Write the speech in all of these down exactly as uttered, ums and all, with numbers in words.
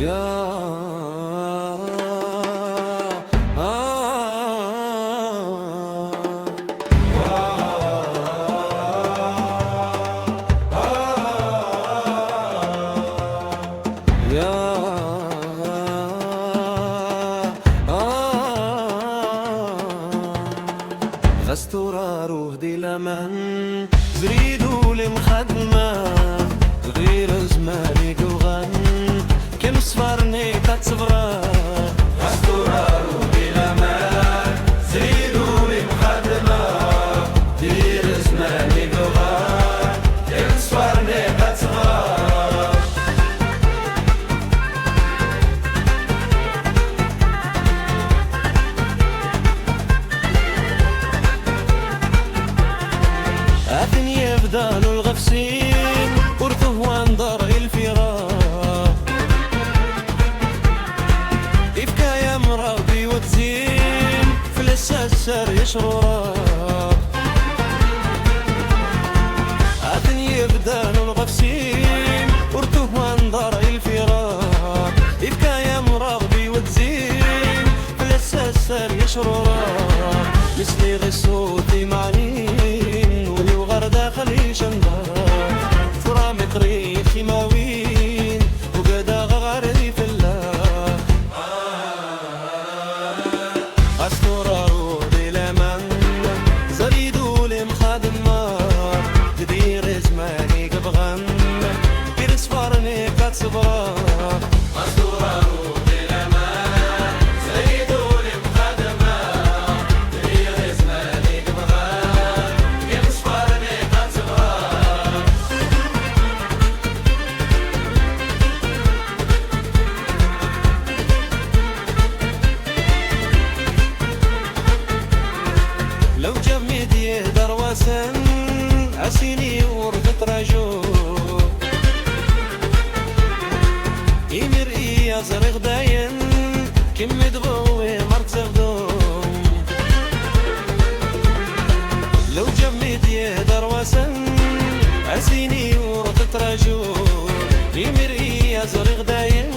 Ya, ah, ya, ah. Ɣas tura ruh di laman, zrid ul imxadma, dɣir azman i yuɣan, kan ṣṣber-nni ad tebra. Ɣas tura ruh di laman, zrid ul imxadma, dɣir azman i yuɣan, kan ṣṣber-nni ad tebra. Aten yebda lul ɣef sin, ur tuhwa nḍer i lfiraq. Ifka-yam Ṛebbi wezzin, fell-as aser yecruraq. Aten yebda lul ɣef sin, ur tuhwa nḍer i lfiraq. Ifka-yam Ṛebbi wezzin, fell-as aser yecruraq. Nesliɣ i ṣṣut imeɛnin, ul-iw ɣer daxel icender. Tura mi qrib timawin, ugadeɣ ɣer di tella. Ɣas tura ruh di laman, zrid ul imxadma, dɣir azman i yebɣan, kan ṣṣber-nni ad tebra. Ɣas tura ruh di laman, zrid ul imxadma, dɣir azman i yebɣan, kan ṣṣber-nni ad tebra. Lewǧab mi d-yehder wasen, a s-ini ur tettraǧu. Imir i aẓriɣ dayen, kemm i d-ɣur-i mar teɣdum. Lewǧab mi d-yehder wasen, a s-ini ur tettraǧu. Imir i aẓriɣ dayen,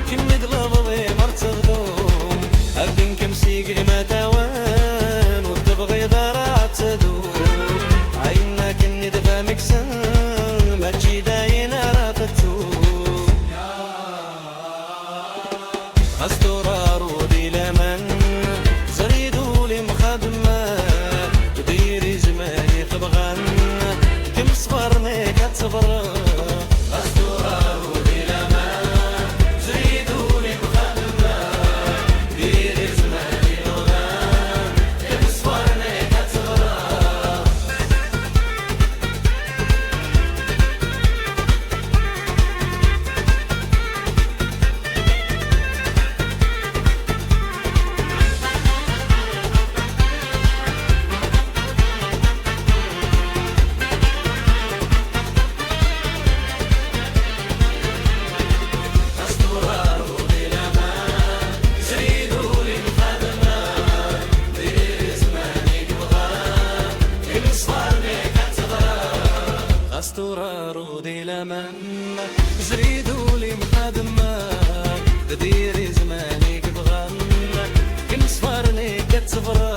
kemm i d-ɣur-i mar teɣdum. Akken kemm seg imatawan, ur tebɣiḍ ara ad tedum. Ayen akken i d-fahmeɣ kksen, mačči d ayen ara tettum. Ɣas tura ruh di laman, zrid ul imxadma, dɣir azman i yebɣan, kan ṣṣber-nni ad tebra. Ɣas tura ruh di laman, zrid ul imxadma, dɣir azman i yebɣan, kan ṣṣber-nni ad tebra. Ɣas tura ruh di laman, zrid ul imxadma, dɣir azman i yebɣan, kan ṣṣber-nni ad tebra.